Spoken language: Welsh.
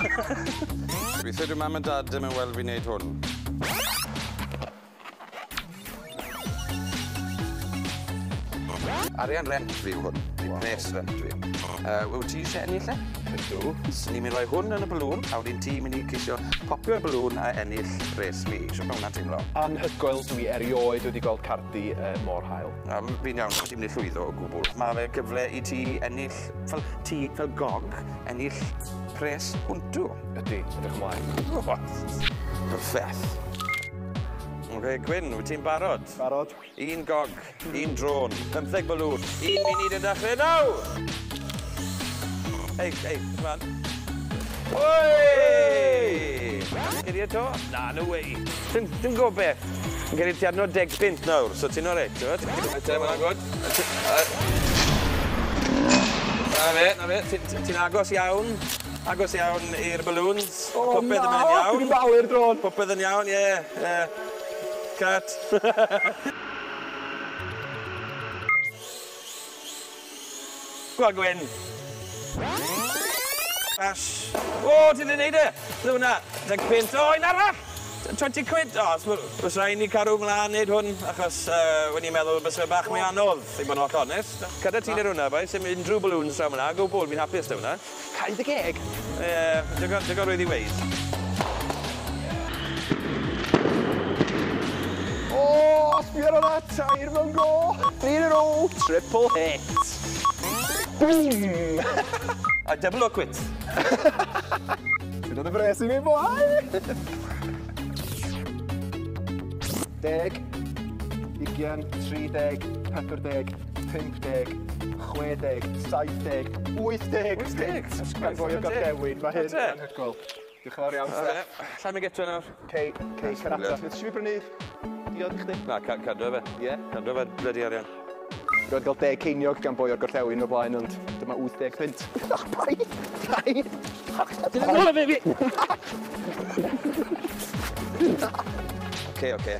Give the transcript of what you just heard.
Gobeithio dyw mam a dad ddim yn weld fi'n neud hwn. Arian rent fi yw hwn, neu pres rent fi. Wyt ti eisiau ennill e? Ydw. So ni'n mynd i roi hwn yn y balŵn, a wedyn ti'n mynd i ceisio popio'r balŵn a ennill pres fi. Shwt mae hwnna'n teimlo? Anhygoel, dwi erioed wedi gweld Cardi mor hael. Na, fi'n iawn, ti'n mynd i llwyddo o gwbl. Mae fe gyfle i ti ennill, fel ti, fel gog, ennill pres hwntw. Ydy, edrych ymlaen. Perffaith. Oce, Gwyn, wyt ti'n barod? Barod. Un gog, un drôn, 15 balŵn, 1 munud yn dechrau nawr! Ei, ei, come on. Oi! Geri e to? Na, no way. Dim gobeith. Yn geri ti adno 10 punt nawr, so ti'n oreit, ti'n gwybod? Te, mae'n good. Na fe, na fe, ti'n agos iawn. Agos iawn i'r balloons. O, Popeth yn na, mynd yn iawn. Dwi'n balu'r drôn. Popeth yn iawn, ie. Cut. Go on, Gwyn. Ash. O, ti 'di neud e! Beth hwnna? 10 punt. O, un arall! 20 quid! O, oes rhaid ni cadw mlaen neud hwn, achos o'n i'n meddwl byse fe bach mwy anodd, i bod yn holl onest. Cada ti neud hwnna, boi, sim unrhyw balloons draw myna, go gwbl, fi'n hapus 'da hwnna. Cau dy geg? Ie, digon rwydd i weud. O, sbio ar hwnna, 3 mewn go! 3 in a row, triple hit! Boom! A double or quit? Ti'n dod y bres i mi, boi! 10, 20, 30, 40, 50, 60, 70, 80! 80! Gan boi o Gorllewin, mae hyn yn anhygoel. Diolch yn fawr iawn, Steff. Lla'i mi geto nawr. Cei, cei, carata. Beth eisiau fi brynu diod i chdi? Na, cadw fe. Ie. Cadw fe, bloody arian. Roedd gael 10 ceiniog gan boi o'r Gorllewin o'r blaen, ond dyma 80 punt. Ach, pai! Pai! Ti'n nôl e fi! Oce, oce.